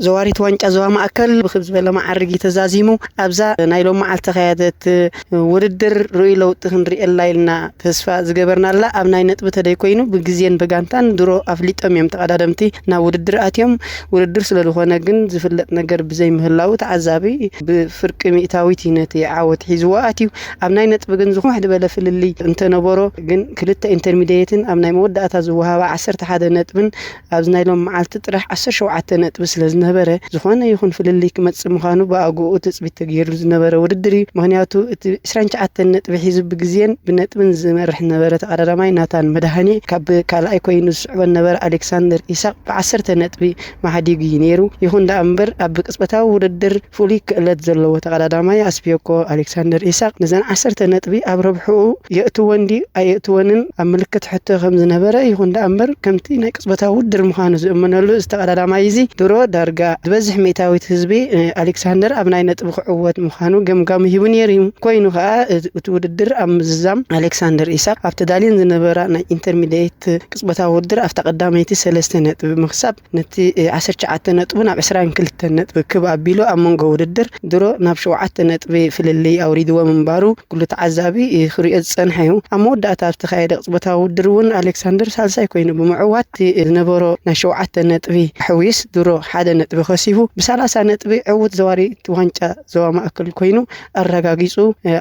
ዘዋሪት ዋንጫ ዞባ ማእከል ብክብ ዝበለ መዓርግ እዩ ተዛዚሙ። ኣብዛ ናይ ሎም መዓልቲ ተኻየደት ውድድር ርኡይ ለውጢ ክንርእየላ ኢልና ተስፋ ዝገበርናላ ኣብ ናይ ነጥቢ ተደይኮይኑ ብግዜን ብጋንታን ድሮ ኣፍሊጦም እዮም ተቐዳደምቲ ናብ ውድድር ኣትዮም። ውድድር ስለ ዝኾነ ግን ዝፍለጥ ነገር ብዘይምህላው ተዓዛቢ ብፍርቂ ሚእታዊት እዩ ነቲ ዓወት ሒዝዎ ኣትዩ። ኣብ ናይ ነጥቢ ግን ዝኾነ ዝበለ ፍልልይ እንተነበሮ ግን ክልተ ኢንተርሚድየትን ኣብ ናይ መወዳእታ ዝወሃባ ዓሰርተ ሓደ ነጥብን ኣብዚ ናይ ሎም መዓልቲ ጥራሕ ዓሰርተ ሸውዓተ ነጥቢ ስለ ዝነበረ ዝኾነ ይኹን ፍልልይ ክመጽእ ምዃኑ ብኣግኡ ትጽቢት ተገይርሉ ዝነበረ ውድድር እዩ። ምኽንያቱ እቲ ዕስራን ትሽዓተን ነጥቢ ሒዙ ብግዜን ብነጥብን ዝመርሕ ዝነበረ ተቐዳዳማይ ናታን መድሃኔ ካብ ካልኣይ ኮይኑ ዝስዕቦ ዝነበረ ኣሌክሳንደር ኢሳቅ ብዓሰርተ ነጥቢ ማሕዲጉ እዩ ነይሩ። ይኹን ደኣ እምበር ኣብ ቅጽበታዊ ውድድር ፍሉይ ክእለት ዘለዎ ተቐዳዳማይ ኣስፒዮኮ ኣሌክሳንደር ኢሳቅ ነዘን ዓሰርተ ነጥቢ ኣብ ረብሕኡ የእትወን ድዩ ኣየእትወንን ኣብ ምልክት ሕቶ ከም ዝነበረ፣ ይኹን ደኣ እምበር ከምቲ ናይ ቅጽበታዊ ውድድር ምዃኑ ዝእመነሉ እዚ ተቐዳዳማይ እዚ ድሮ ዳርጋ ዝበዝሕ ሚእታዊት ህዝቢ ኣሌክሳንደር ኣብ ናይ ነጥቢ ክዕወት ምዃኑ ገምጋሙ ሂቡ ነይሩ እዩ። ኮይኑ ከኣ እቲ ውድድር ኣብ ምዝዛም ኣሌክሳንደር ኢሳቅ ኣብቲ ዳሊን ዝነበራ ናይ ኢንተርሚድየት ቅጽበታዊ ውድድር ኣብታ ቀዳመይቲ ሰለስተ ነጥቢ ምክሳብ ነቲ ዓሰርተ ትሽዓተ ነጥቡ ናብ ዕስራን ክልተን ነጥቢ ክብ ኣቢሉ ኣብ መንጎ ውድድር ድሮ ናብ ሸውዓተ ነጥቢ ፍልልይ ኣውሪድዎ ምንባሩ ኩሉ ተዓዛቢ ክሪኦ ዝጸንሐ እዩ። ኣብ መወዳእታ ኣብ ዝተኻየደ ቅጽበታዊ ውድድር እውን ኣሌክሳንደር ሳልሳይ ኮይኑ ብምዕዋት እቲ ዝነበሮ ናይ ሸውዓተ ነጥቢ ኣሕዊስ ድሮ ሓደ ነጥቢ ከሲቡ ብሰላሳ ነጥቢ ዕዉት ዘዋሪ እቲ ዋንጫ ዞባ ማእከል ኮይኑ ኣረጋጊጹ።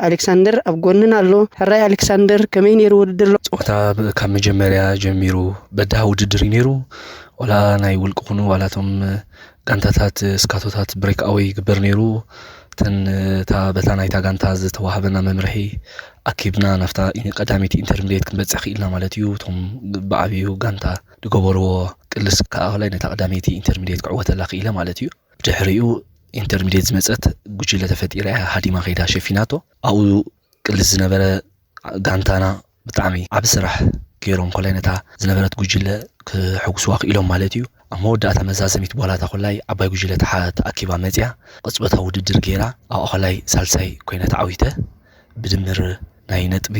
ኣሌክሳንደር ኣብ ጎንና ኣሎ። ሕራይ ኣሌክሳንደር ከመይ ነይሩ ውድድር ኣሎ? ጸወታ ካብ መጀመርያ ጀሚሩ በዳህ ውድድር እዩ ነይሩ። ዋላ ናይ ውልቂ ኩኑ ዋላ እቶም ጋንታታት ስካቶታት ብሬክ ኣወይ ይግበር ነይሩ። እተን እታ በታ ናይታ ጋንታ ዝተዋህበና መምርሒ ኣኪብና ናብታ ቀዳመይቲ ኢንተርሚድየት ክንበጽሕ ክኢልና ማለት እዩ። እቶም ብዓብዩ ጋንታ ዝገበርዎ ቅልስ ከዓ ኮላይ ነታ ቀዳመይቲ ኢንተርሚድየት ክዕወተላ ክኢለ ማለት እዩ። ብድሕሪኡ ኢንተርሚድየት ዝመጸት ጉጅለ ተፈጢራ እያ ሃዲማ ከይዳ ሸፊናቶ። ኣብኡ ቅልስ ዝነበረ ጋንታና ብጣዕሚ ዓቢ ስራሕ ገይሮም ኮላይ ነታ ዝነበረት ጉጅለ ክሕጉስዋ ክኢሎም ማለት እዩ። ኣብ መወዳእታ መዛዘሚት በኋላታ ኮላይ ዓባይ ጉጅለ ተሓ ተኣኪባ መጽያ ቅጽበታዊ ውድድር ገይራ ኣብኣ ኮላይ ሳልሳይ ኮይነ ተዓዊተ ብድምር ናይ ነጥቢ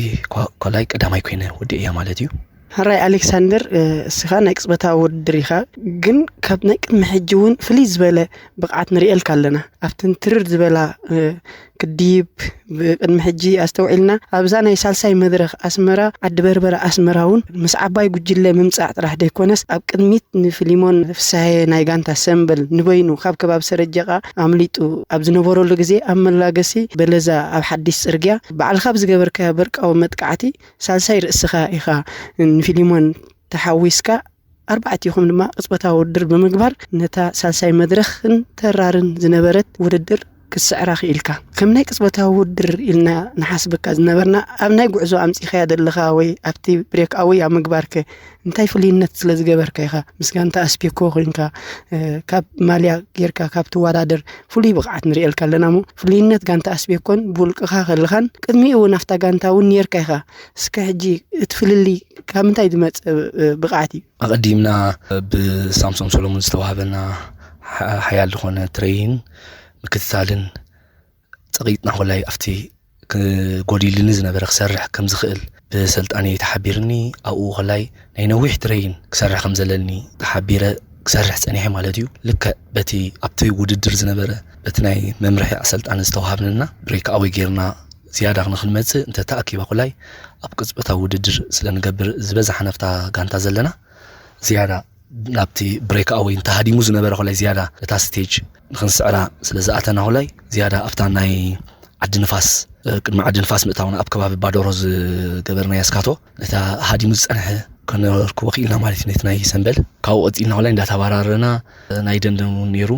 ኮላይ ቀዳማይ ኮይነ ወዲእያ ማለት እዩ። ሕራይ ኣሌክሳንደር፣ እስኻ ናይ ቅጽበታዊ ውድድር ኢኻ፣ ግን ካብ ናይ ቅድሚ ሕጂ እውን ፍልይ ዝበለ ብቕዓት ንርእየልካ ኣለና። ኣብተን ትርር ዝበላ ክዲብ ብቅድሚ ሕጂ ኣስተውዒልና ኣብዛ ናይ ሳልሳይ መድረኽ ኣስመራ ዓዲ በርበረ ኣስመራ እውን ምስ ዓባይ ጉጅለ ምምጻዕ ጥራሕ ደይኮነስ ኣብ ቅድሚት ንፊሊሞን ፍስሃየ ናይ ጋንታ ሰምበል ንበይኑ ካብ ከባቢ ሰረጀቓ ኣምሊጡ ኣብ ዝነበረሉ ግዜ ኣብ መላገሲ በለዛ ኣብ ሓዲስ ጽርግያ ባዕልኻ ብዝገበርካዮ በርቃዊ መጥቃዕቲ ሳልሳይ ርእስኻ ኢኻ ንፊሊሞን ተሓዊስካ ኣርባዕቲኹም ድማ ቅጽበታዊ ውድድር ብምግባር ነታ ሳልሳይ መድረኽን ተራርን ዝነበረት ውድድር ክትስዕራ ክኢልካ። ከም ናይ ቅጽበታዊ ውድድር ኢልና ንሓስበካ ዝነበርና ኣብ ናይ ጉዕዞ ኣምጺኻያ ዘለኻ ወይ ኣብቲ ብሬክ ኣወይ ኣብ ምግባርከ እንታይ ፍሉይነት ስለ ዝገበርካ ኢኻ ምስ ጋንታ ኣስፔኮ ኮይንካ ካብ ማልያ ጌርካ ካብ ትወዳደር ፍሉይ ብቕዓት ንርእየልካ ኣለና እሞ ፍሉይነት ጋንታ ኣስቤኮን ብውልቅኻ ከለኻን ቅድሚኡ እውን ኣብታ ጋንታ እውን ነርካ ኢኻ። እስከ ሕጂ እቲ ፍልልይ ካብ ምንታይ ዝመፀ ብቕዓት እዩ? ኣቐዲምና ብሳምሶም ሰሎሞን ዝተዋህበና ሓያል ዝኾነ ትረይን ምክትታልን ፀቒጥና ኮላይ ኣብቲ ጎዲልኒ ዝነበረ ክሰርሕ ከም ዝኽእል ብሰልጣኒ ተሓቢርኒ ኣብኡ ኮላይ ናይ ነዊሕ ትረይን ክሰርሕ ከም ዘለኒ ተሓቢረ ክሰርሕ ፀኒሐ ማለት እዩ። ልክዕ በቲ ኣብቲ ውድድር ዝነበረ በቲ ናይ መምርሒ ኣሰልጣኒ ዝተዋሃብንና ብሬክ ኣወይ ጌርና ዝያዳ ንክንመፅእ እንተተኣኪባ ኮላይ ኣብ ቅፅበታዊ ውድድር ስለ ንገብር ዝበዝሓ ናብታ ጋንታ ዘለና ዝያዳ ናብቲ ብሬክ ኣወይ እንተሃዲሙ ዝነበረ ኮላይ ዝያዳ እታ ስቴጅ ንክንስዕራ ስለ ዝኣተና ኮላይ ዝያዳ ኣብታ ናይ ዓዲ ንፋስ ቅድሚ ዓዲ ንፋስ ምእታውና ኣብ ከባቢ ባዶሮ ዝገበርናያ ስካቶ ነታ ሃዲሙ ዝፀንሐ ከነርክቦ ክኢልና ማለት እዩ። ነቲ ናይ ሰንበል ካብኡ ቀፂልና ኮላይ እንዳተባራረና ናይ ደንደን እውን ነይሩ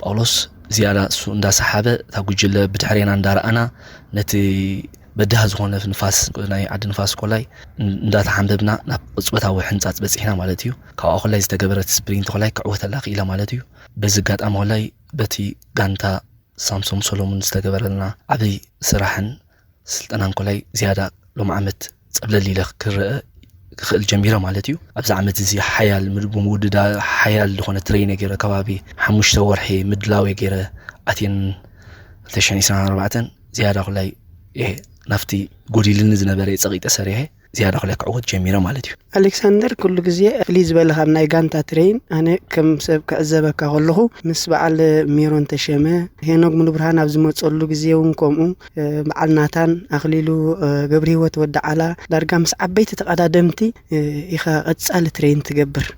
ጳውሎስ ዝያዳ እሱ እንዳሰሓበ እታ ጉጅለ ብድሕሬና እንዳረኣና ነቲ በዳህ ዝኾነ ንፋስ ናይ ዓዲ ንፋስ ኮላይ እንዳተሓንበብና ናብ ቅፅበታዊ ሕንፃፅ በፂሕና ማለት እዩ። ካብኣ ኮላይ ዝተገበረት ስፕሪንት ኮላይ ክዕወተላ ክኢለ ማለት እዩ። በዚ ኣጋጣሚ ኮላይ በቲ ጋንታ ሳምሶም ሰሎሙን ዝተገበረልና ዓብይ ስራሕን ስልጠናን ኮላይ ዝያዳ ሎም ዓመት ፀብለል ኢለ ክረአ ክኽእል ጀሚረ ማለት እዩ። ኣብዚ ዓመት እዚ ሓያል ምድ- ብምውድዳ ሓያል ዝኾነ ትሬነ ገይረ ከባቢ ሓሙሽተ ወርሒ ምድላው ገይረ ኣትየን ክልተ ሽሕን ዕስራን ኣርባዕተን ዝያዳ ኮላይ እየ ናብቲ ጎዲልኒ ዝነበረ እየ ፀቒጠ ሰሪሐ ዝያዳ ኮላይ ክዕወት ጀሚረ ማለት እዩ። ኣሌክሳንደር፣ ኩሉ ግዜ ፍልይ ዝበለ ካብ ናይ ጋንታ ትሬን፣ ኣነ ከም ሰብ ክዕዘበካ ከለኹ፣ ምስ በዓል ሜሮን ተሸመ፣ ሄኖግ ሙሉብርሃን ኣብ ዝመፀሉ ግዜ እውን ከምኡ፣ በዓል ናታን ኣኽሊሉ፣ ገብረ ህይወት ወዲ ዓላ፣ ዳርጋ ምስ ዓበይቲ ተቐዳደምቲ ኢኻ ቀፃሊ ትሬን ትገብር።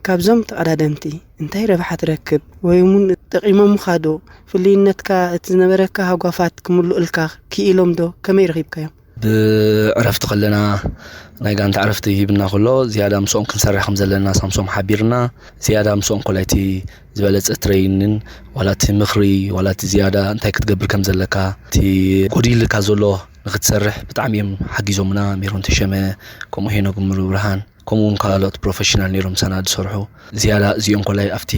ካብዞም ተቐዳደምቲ እንታይ ረብሓ ትረክብ? ወይ እውን ጠቒሞምኻ ዶ? ፍልይነትካ፣ እቲ ዝነበረካ ሃጓፋት ክምልኡልካ ክኢሎም ዶ? ከመይ ረኺብካዮም? ብዕረፍቲ ከለና ናይ ጋንታ ዕረፍቲ ሂብና ከሎ ዝያዳ ምስኦም ክንሰርሕ ከም ዘለና ሳምሶም ሓቢርና፣ ዝያዳ ምስኦም ኮላይቲ ዝበለጸ ትሬይንን ዋላ እቲ ምኽሪ ዋላ እቲ ዝያዳ እንታይ ክትገብር ከም ዘለካ እቲ ጎዲልካ ዘሎ ንክትሰርሕ ብጣዕሚ እዮም ሓጊዞምና። ሜሮን ተሸመ፣ ከምኡ ሄኖግ ሙሉብርሃን፣ ከምኡ እውን ካልኦት ፕሮፌሽናል ነይሮም ምሳና ዝሰርሑ። ዝያዳ እዚኦም ኮላይ ኣብቲ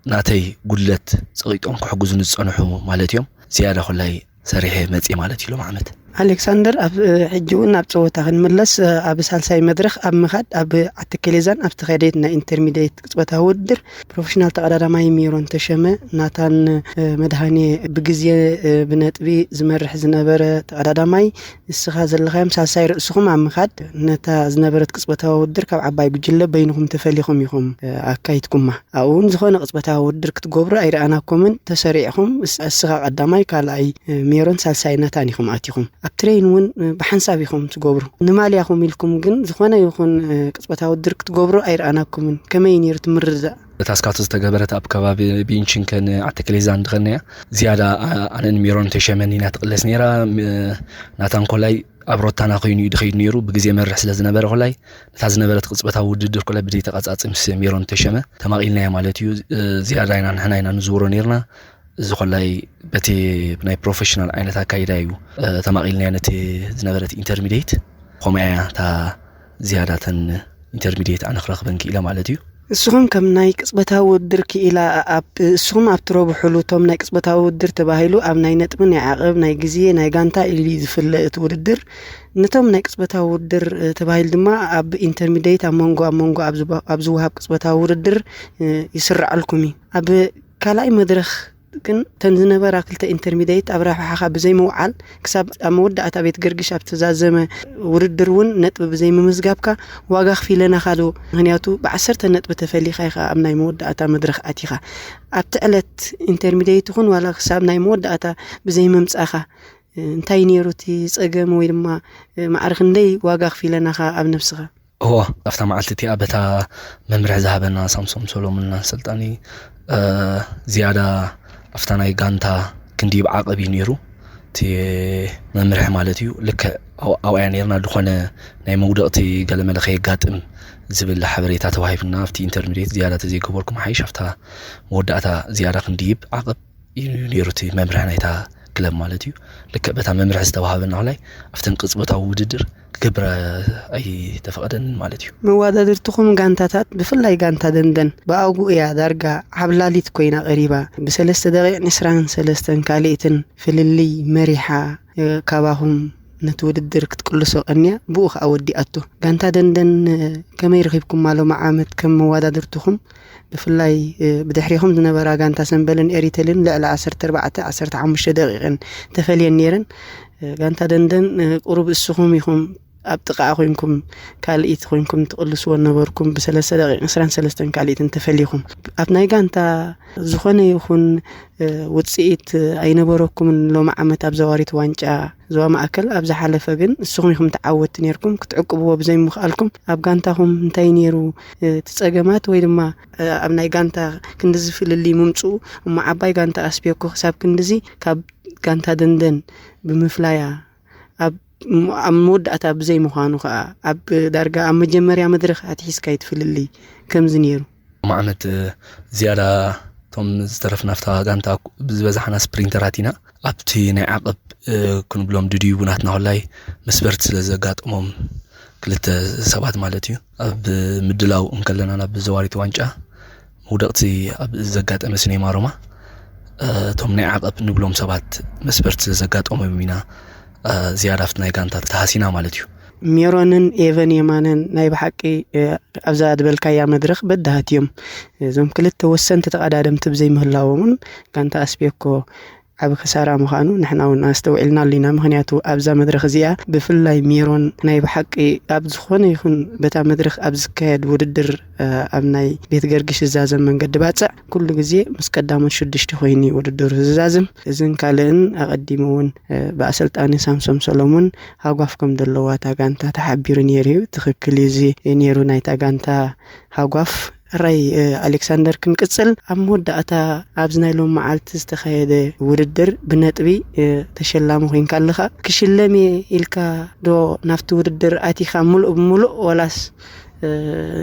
ናተይ ጉድለት ጸቒጦም ክሕግዙኒ ዝጸንሑ ማለት እዮም። ዝያዳ ኮላይ ሰሪሐ መጽየ ማለት እዩ ሎም ዓመት። ኣሌክሳንደር፣ ኣብ ሕጂ እውን ናብ ጸወታ ክንምለስ፣ ኣብ ሳልሳይ መድረኽ ኣብ ምኻድ ኣብ ዓተከሌዛን ኣብ ተኻየደት ናይ ኢንተርሚዲየት ቅጽበታዊ ውድድር ፕሮፌሽናል ተቐዳዳማይ ሜሮን ተሸመ፣ ናታን መድሃኔ ብግዜ ብነጥቢ ዝመርሕ ዝነበረ ተቐዳዳማይ፣ ንስኻ ዘለኻዮም ሳልሳይ ርእስኹም ኣብ ምኻድ ነታ ዝነበረት ቅጽበታዊ ውድድር ካብ ዓባይ ጉጅለ በይንኹም ተፈሊኹም ኢኹም ኣካይድኩማ። ኣብኡ እውን ዝኾነ ቅጽበታዊ ውድድር ክትገብሩ ኣይረኣናኩምን። ተሰሪዕኹም እስ-፣ እስኻ ቀዳማይ፣ ካልኣይ ሜሮን፣ ሳልሳይ ናታን ኢኹም ኣቲኹም። ኣብ ትሬን እውን ብሓንሳብ ኢኹም ትገብሩ። ንማልያኹም ኢልኩም ግን ዝኾነ ይኹን ቅጽበታዊ ውድድር ክትገብሩ ኣይረኣናኩምን። ከመይ ነይሩ እቲ ምርድዳእ? እታ ስካቶ ዝተገበረት ኣብ ከባቢ ቢንቺንከን ዓተክሌዛን ድኸነያ ዝያዳ ኣ-፣ ኣነን ሜሮን ተሸመን ኢና ትቕለስ ነይራ። ም-፣ ናታን ኮላይ ኣብ ሮታና ኮይኑ እዩ ድኸይድ ነይሩ። ብግዜ መርሕ ስለ ዝነበረ ኮላይ ነታ ዝነበረት ቅጽበታዊ ውድድር ኮላይ ብዘይ ተቐጻጺ ምስ ሜሮን ተሸመ ተማቒልናያ ማለት እዩ። እ፣ ዝያዳ ኢና ንሕና ኢና ንዝውሮ ነይርና። እዚ ኮላይ በቲ ናይ ፕሮፌሽናል ዓይነት ኣካይዳ እዩ፣ እ፣ ተማቒልናያ ነቲ ዝነበረት ኢንተርሚዲየት። ከምኡ እያ እታ ዝያዳ ተን ኢንተርሚዲየት ኣነ ክረኽበን ክኢለ ማለት እዩ። እስኹም ከም ናይ ቅጽበታዊ ውድድር ክኢላ ኣብ፣ እስኹም ኣብ ትረብሕሉ እቶም ናይ ቅጽበታዊ ውድድር ተባሂሉ ኣብ ናይ ነጥቢ፣ ናይ ዓቐብ፣ ናይ ግዜ፣ ናይ ጋንታ ኢሉ እዩ ዝፍለ እቲ ውድድር። ነቶም ናይ ቅጽበታዊ ውድድር፣ እ፣ ተባሂሉ ድማ ኣብ ኢንተርሚዲየት ኣብ መንጎ፣ ኣብ መንጎ ኣብ ዝባ-፣ ኣብ ዝወሃብ ቅጽበታዊ ውድድር፣ እ፣ ይስረዐልኩም እዩ። ኣብ ካልኣይ መድረኽ ግን እተን ዝነበራ ክልተ ኢንተርሚዲየት ኣብ ረብሓኻ ብዘይምውዓል ክሳብ ኣብ መወዳእታ ቤት ገርግሽ ኣብ ተዛዘመ ውድድር እውን ነጥቢ ብዘይምምዝጋብካ ዋጋ ክፊለናኻ ዶ? ምኽንያቱ ብዓሰርተ ነጥቢ ተፈሊኻ ኢኻ ኣብ ናይ መወዳእታ መድረኽ ኣቲኻ። ኣብቲ ዕለት ኢንተርሚዲየት ይኹን ዋላ ክሳብ ናይ መወዳእታ ብዘይምምጻኻ፣ እ፣ እንታይ ነይሩ እቲ ጸገም ወይ ድማ፣ እ፣ ማዕረ ክንደይ ዋጋ ክፊለናኻ ኣብ ነብስኻ? እወ፣ ኣብታ መዓልቲ እቲኣ በታ መምርሒ ዝሃበና ሳምሶም ሰሎሞንና ኣሰልጣኒ፣ እ፣ ዝያዳ ኣብታ ናይ ጋንታ ክንድይብ ዓቐብ እዩ ነይሩ። እቲ መምርሒ ማለት እዩ። ልክዕ ኣብ-፣ ኣብኣ ነይርና፣ ዝኾነ ናይ መውደቕቲ ገለመለ ከየጋጥም ዝብል ሓበሬታ ተዋሂቡና። ኣብቲ ኢንተርሚዲየት ዝያዳ ተዘይገበርኩም ሓይሽ፣ ኣብታ መወዳእታ ዝያዳ ክንድይብ ዓቐብ እዩ ነይሩ እቲ መምርሒ ናይታ ክለብ ማለት እዩ። ልክዕ በታ መምርሒ ዝተዋሃበና ኮላይ ኣብተን ቅጽበታዊ ውድድር ክገብር ኣይተፈቐደንን ማለት እዩ። መወዳድርትኹም ጋንታታት፣ ብፍላይ ጋንታ ደንደን፣ ብኣጉኡ እያ ዳርጋ ዓብላሊት ኮይና ቀሪባ። ብሰለስተ ደቂቕን ዕስራን ሰለስተን ካልኢትን ፍልልይ መሪሓ፣ እ፣ ካባኹም ነቲ ውድድር ክትቅልሶ ቀንያ፣ ብኡ ኸኣ ወዲኣቶ። ጋንታ ደንደን፣ እ፣ ከመይ ረኺብኩማ ሎሚ ዓመት ከም መወዳድርትኹም? ብፍላይ፣ እ፣ ብድሕሪኹም ዝነበራ ጋንታ ሰምበልን ኤሪተልን ልዕሊ ዓሰርተ ኣርባዕተ፣ ዓሰርተ ሓሙሽተ ደቂቕን ተፈልየን ነይረን። እ፣ ጋንታ ደንደን፣ እ፣ ቁሩብ እስኹም ኢኹም ኣብ ጥቓኣ ኮይንኩም፣ ካልኢት ኮይንኩም ትቕልስዎ ነበርኩም። ብሰለስተ ደቂቕ ዕስራን ሰለስተን ካልኢትን ተፈሊኹም። ኣብ ናይ ጋንታ ዝኾነ ይኹን፣ እ፣ ውጽኢት ኣይነበረኩምን። ሎሚ ዓመት ኣብ ዘዋሪት ዋንጫ ዞባ ማእከል ኣብ ዝሓለፈ ግን ንስኹም ኢኹም ተዓወትቲ ነይርኩም። ክትዕቅብዎ ብዘይምኽኣልኩም ኣብ ጋንታኹም እንታይ ነይሩ፣ እ፣ እቲ ጸገማት ወይ ድማ፣ እ፣ ኣብ ናይ ጋንታ ክንድዚ ፍልልይ ምምጽኡ? እሞ ዓባይ ጋንታ ኣስቤኮ ክሳብ ክንድዚ ካብ ጋንታ ደንደን ብምፍላያ ኣብ፣ ኣብ መወዳእታ ብዘይ ምዃኑ ከኣ፣ ኣብ ዳርጋ ኣብ መጀመርያ መድረኽ ኣትሒዝካ እዩ እቲ ፍልልይ ከምዚ ነይሩ። ሎም ዓመት ዝያዳ እቶም ዝተረፍና ኣብታ ጋንታ ብዝበዛሕና ስፕሪንተራት ኢና። ኣብቲ ናይ ዓቐብ ክንብሎም ድድዩቡ ናትና ኮላይ መስበርቲ ስለ ዘጋጠሞም ክልተ ሰባት ማለት እዩ። ኣብ ምድላው እንከለና ናብ ዘዋሪት ዋንጫ መውደቕቲ ኣብ ዘጋጠመ ሲኔማ ሮማ፣ እ፣ እቶም ናይ ዓቐብ ንብሎም ሰባት መስበርቲ ስለ ዘጋጠሞም ኢና፣ እ፣ ዝያዳ ኣብቲ ናይ ጋንታ ተሃሲና ማለት እዩ። ሜሮንን ኤቨን የማነን ናይ ብሓቂ፣ እ፣ ኣብዛ ዝበልካያ መድረኽ በዳሃት እዮም። እዞም ክልተ ወሰንቲ ተቐዳደምቲ ብዘይምህላዎምን ጋንታ ኣስቤኮ ዓቢ ክሳራ ምዃኑ ንሕና እውን ኣስተውዒልናሉ ኢና። ምኽንያቱ ኣብዛ መድረኽ እዚኣ ብፍላይ ሜሮን ናይ ብሓቂ ኣብ ዝኾነ ይኹን በታ መድረኽ ኣብ ዝካየድ ውድድር፣ እ፣ ኣብ ናይ ቤት ገርግሽ ዝዛዘም መንገዲ ባጽዕ ኩሉ ግዜ ምስ ቀዳሞት ሽዱሽተ ኮይኑ እዩ ውድድሩ ዝዛዝም። እዝን ካልእን ኣቐዲሙ እውን፣ እ፣ ብኣሰልጣኒ ሳምሶም ሰሎሙን ሃጓፍ ከም ዘለዋ እታ ጋንታ ተሓቢሩ ነይሩ እዩ። ትኽክል እዩ እዚ ነይሩ ናይታ ጋንታ ሃጓፍ። ሕራይ፣ እ፣ ኣሌክሳንደር፣ ክንቅጽል፣ ኣብ መወዳእታ ኣብዚ ናይ ሎም መዓልቲ ዝተኻየደ ውድድር ብነጥቢ፣ እ፣ ተሸላሚ ኮይንካ ኣለኻ። ክሽለም እየ ኢልካ ዶ ናብቲ ውድድር ኣቲኻ ምሉእ ብምሉእ፣ ወላስ፣ እ፣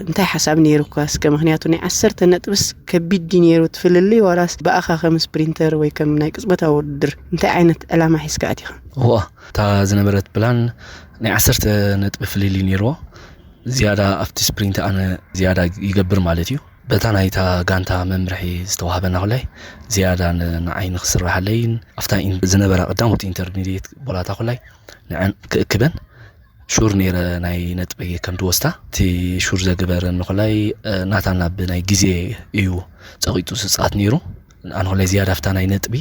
እንታይ ሓሳብ ነይሩካ? እስከ፣ ምኽንያቱ ናይ ዓሰርተ ነጥብስ ከቢድ ድዩ ነይሩ እቲ ፍልልይ፣ ወላስ ብኣኻ ከም ስፕሪንተር ወይ ከም ናይ ቅጽበታዊ ውድድር እንታይ ዓይነት ዕላማ ሒዝካ ኣቲኻ? እዋ፣ እታ ዝነበረት ፕላን ናይ ዓሰርተ ነጥቢ ፍልልይ ነይርዎ። ዝያዳ ኣብቲ ስፕሪንት ኣነ ዝያዳ ይገብር ማለት እዩ። በታ ናይታ ጋንታ መምርሒ ዝተዋህበና ኩላይ ዝያዳ ን-፣ ንዓይ ንክስርሓለይን ኣብታ ኢን-፣ ዝነበራ ቀዳሞት ኢንተርሚዲየት ቦላታ ኩላይ ንዐን ክእክበን ሹር ነይረ ናይ ነጥበይ ከም ድወስታ። እቲ ሹር ዘግበረኒ ኩላይ፣ እ፣ ናታን ናብ ናይ ግዜ እዩ ጸቂጡ ዝጻወት ነይሩ። ኣነ ኩላይ ዝያዳ ኣብታ ናይ ነጥቢ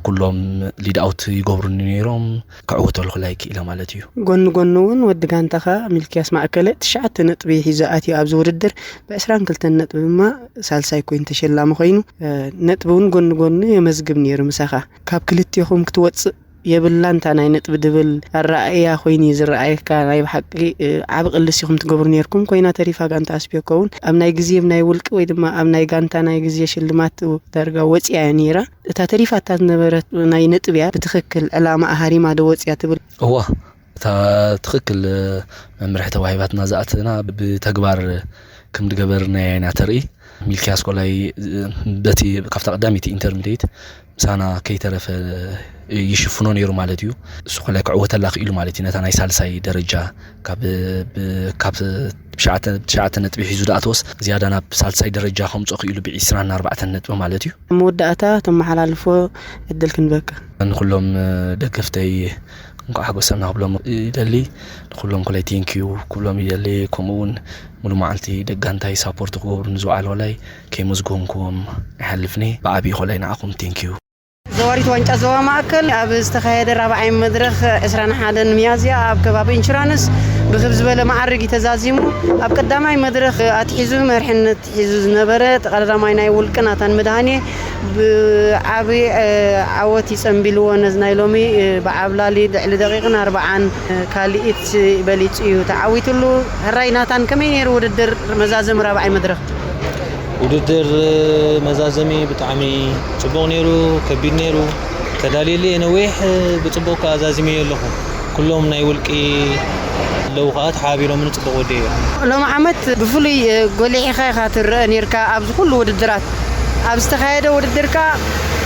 ኩሎም ሊድ ኣውት ይገብሩኒ ነይሮም፣ ክዕወተሉ ኩላይ ክኢለ ማለት እዩ። ጎኒ ጎኒ እውን ወዲ ጋንታኻ ሚልክያስ ማእከለ ትሽዓተ ነጥቢ ሒዙ ኣትዩ ኣብዚ ውድድር፣ ብዕስራን ክልተን ነጥቢ ድማ ሳልሳይ ኮይኑ ተሸላሚ ኮይኑ፣ እ፣ ነጥቢ እውን ጎኒ ጎኒ የመዝግብ ነይሩ ምሳኻ። ካብ ክልቴኹም ክትወጽእ የብላን እታ ናይ ነጥቢ ድብል ኣረኣእያ ኮይኑ እዩ ዝረኣየካ። ናይ ብሓቂ፣ እ፣ ዓቢ ቅልስ ኢኹም ትገብሩ ነይርኩም። ኮይና ተሪፋ ጋንታ ኣስፒዮኮ እውን ኣብ ናይ ግዜ፣ ኣብ ናይ ውልቂ ወይ ድማ ኣብ ናይ ጋንታ ናይ ግዜ ሽልማት ዳርጋ ወጺኣ እያ ነይራ። እታ ተሪፋታ ዝነበረት ናይ ነጥቢ እያ ብትኽክል ዕላማ ኣሃሪማ ዶ ወጺኣ ትብል? እዋ፣ እታ ትኽክል መምርሒ ተዋሂባትና ዝኣተና ብተግባር ከም ድገበርናያ ኢና ተርኢ። ሚልክያስ ኮላይ በቲ ካብታ ቀዳመይቲ ኢንተርሚዲየት ምሳና ከይተረፈ ይሽፍኖ ነይሩ ማለት እዩ። እሱ ኮላይ ክዕወተላ ክኢሉ ማለት እዩ። ነታ ናይ ሳልሳይ ደረጃ ካብ፣ ብ-፣ ካብ ትሽዓተ፣ ትሽዓተ ነጥቢ ሒዙ ዳኣተወስ ዝያዳ ናብ ሳልሳይ ደረጃ ከምፅኦ ክኢሉ ብዒስራን ኣርባዕተን ነጥቢ ማለት እዩ። ኣብ መወዳእታ ተመሓላልፎ ዕድል ክንበካ። ንኩሎም ደገፍተይ እንኳዕ ሓጎሰና ክብሎም ይደሊ። ንኩሎም ኮላይ ቴንኪዩ ክብሎም ይደሊ። ከምኡ እውን ሙሉ መዓልቲ ደጋንታይ ሳፖርት ክገብሩ ንዝውዓሉ ኮላይ ከይመስገንኩዎም ኣይሓልፍኒ። ብዓብዪ ኮላይ ንዓኹም ቴንኪዩ። ዘዋሪት ዋንጫ ዞባ ማእከል ኣብ ዝተኻየደ ራብዓይ መድረኽ ዕስራን ሓደን ሚያዝያ ኣብ ከባቢ ኢንሹራንስ ብክብ ዝበለ መዓርግ እዩ ተዛዚሙ። ኣብ ቀዳማይ መድረኽ ኣትሒዙ መርሕነት ሒዙ ዝነበረ ተቐዳዳማይ ናይ ውልቂ ናታን መድሃኔ ብዓቢ፣ እ፣ ዓወት ይጸንቢልዎ። ነዚ ናይ ሎሚ፣ እ፣ ብዓብላሊ ልዕሊ ደቂቕን ኣርብዓን፣ እ፣ ካልኢት በሊጹ እዩ ተዓዊትሉ። ሕራይ ናታን፣ ከመይ ነይሩ ውድድር መዛዘሚ ራብዓይ መድረኽ? ውድድር መዛዘሚ ብጣዕሚ ጽቡቕ ነይሩ፣ ከቢድ ነይሩ። ተዳልየሉ እየ ነዊሕ፣ ብጽቡቕ ከኣ ዛዚመዮ ኣለኹ። ኩሎም ናይ ውልቂ ኣለዉ ከኣ ተሓባቢሮምኒ ጽቡቕ ወዲኤዮ። ሎሚ ዓመት ብፍሉይ ጎሊሕኻ ኢኻ ትረአ ኔርካ ኣብዚ ኩሉ ውድድራት። ኣብ ዝተኻየደ ውድድር ከኣ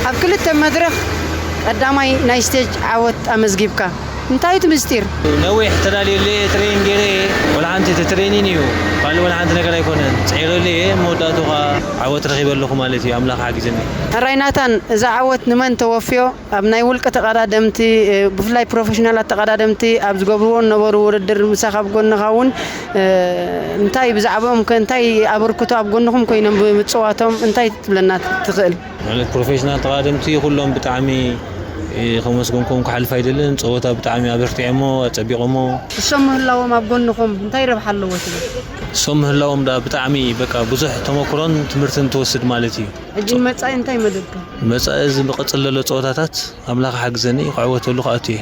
ኣብ ክልተ መድረኽ ቀዳማይ ናይ ስቴጅ ዓወት ኣመዝጊብካ። እንታይ እቲ ምስጢር? ነዊሕ ተዳልየሉ እየ፣ ትሬን ገይረ እየ። ወላ ሓንቲ እቲ ትሬኒን እዩ፣ ካልእ ወላ ሓንቲ ነገር ኣይኮነን። ጽዒረሉ እየ፣ መወዳእቱ ኸኣ ዓወት ረኺበ ኣለኹ ማለት እዩ። ኣምላኽ ሓጊዝኒ። ሕራይ ናታን፣ እዛ ዓወት ንመን ተወፍዮ? ኣብ ናይ ውልቂ ተቐዳደምቲ፣ እ፣ ብፍላይ ፕሮፌሽናላት ተቐዳደምቲ ኣብ ዝገብርዎ ዝነበሩ ውድድር ምሳኻ ኣብ ጎንኻ እውን፣ እ፣ እንታይ ብዛዕባኦም ከ፣ እንታይ ኣበርክቶ ኣብ ጎንኹም ኮይኖም ብምጽዋቶም እንታይ ክትብለና ትኽእል? ማለት ፕሮፌሽናል ተቐዳደምቲ ኩሎም ብጣዕሚ፣ እ፣ ከመስገንኩም ክሓልፍ ኣይደልን። ጸወታ ብጣዕሚ ኣበርቲዖሞ፣ ኣጸቢቖሞ። እሶም ምህላዎም ኣብ ጎንኹም እንታይ ረብሓ ኣለዎ ትብል? እሶም ምህላዎም ደኣ ብጣዕሚ በቃ ብዙሕ ተመክሮን ትምህርትን ትወስድ ማለት እዩ። ሕጂ ንመጻኢ እንታይ መደብካ? መጻኢ እዚ ዝቕጽል ዘሎ ጸወታታት ኣምላኽ ሓግዘኒ ክዕወተሉ ክኣቱ እየ።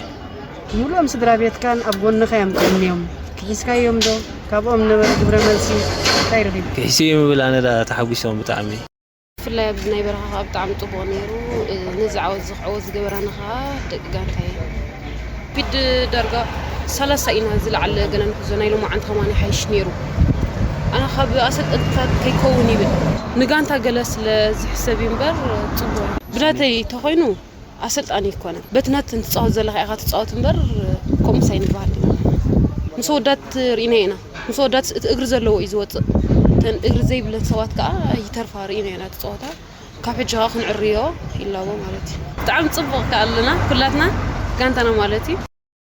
ሙሉኦም ስድራ ቤትካን ኣብ ጎንኻ እዮም ቀንዮም። ክሒስካዮም ዶ? ካብኦም ነበረ ግብረ መልሲ እንታይ ረኺብካ? ክሒሰዮም ይብል ኣነ ደኣ ተሓጒሶም ብጣዕሚ። ብፍላይ ኣብዚ ናይ በረኻ ከኣ ብጣዕሚ ጽቡቕ ነይሩ። እ፣ ነዚ ዓወት እዚ ክዕወት ዝገበራና ከኣ ደቂ ጋንታ እየን። ቢድ ዳርጋ ሰላሳ ኢና ዝለዓለ ገና ንሕዞ፣ ናይ ሎማዓንቲ ከማን ይሓይሽ ነይሩ። ኣነ ካብ ኣሰልጠንትታት ከይከውን ይብል፣ ንጋንታ ገለ ስለ ዝሕሰብ እዩ እምበር ጽቡቕ እዩ። ብናተይ ተኾይኑ ኣሰልጣኒ ኣይኮነን። በቲ ነተን ትጻወት ዘለኻ ኢኻ ትጻወት እምበር፣ ከምኡስ ኣይንበሃል ኢና። ምስ ኣወዳት ርኢና ኢና። ምስ ኣወዳት እቲ እግሪ ዘለዎ እዩ ዝወጽእ። እተን እግሪ ዘይብለን ሰባት ከኣ ይተርፋ ርኢና ኢና እቲ ጸወታ። ካብ ሕጂ ከኣ ክንዕርዮ ይላቦ ማለት እዩ። ብጣዕሚ ጽቡቕ ከኣ ኣለና ኩላትና ጋንታና ማለት እዩ።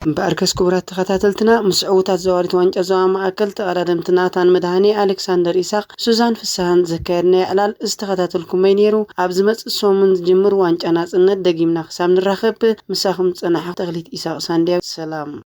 እምበኣርከስ ክቡራት ተኸታተልትና፣ ምስ ዕዉታት ዘዋሪት ዋንጫ ዞባ ማእከል ተቐዳደምቲ ናታን መድሃኔ፣ ኣሌክሳንደር ኢሳቕ፣ ሱዛን ፍስሃን ዘካየድናዮ ዕላል ዝተኸታተልኩሞ ነይሩ። ኣብ ዝመጽእ ሰሙን ዝጅምር ዋንጫ ናጽነት ደጊምና ክሳብ ንራኸብ፣ ምሳኹም ዝጸናሕኩ ተኽሊት ኢሳቕ ሳንድያ። ሰላም።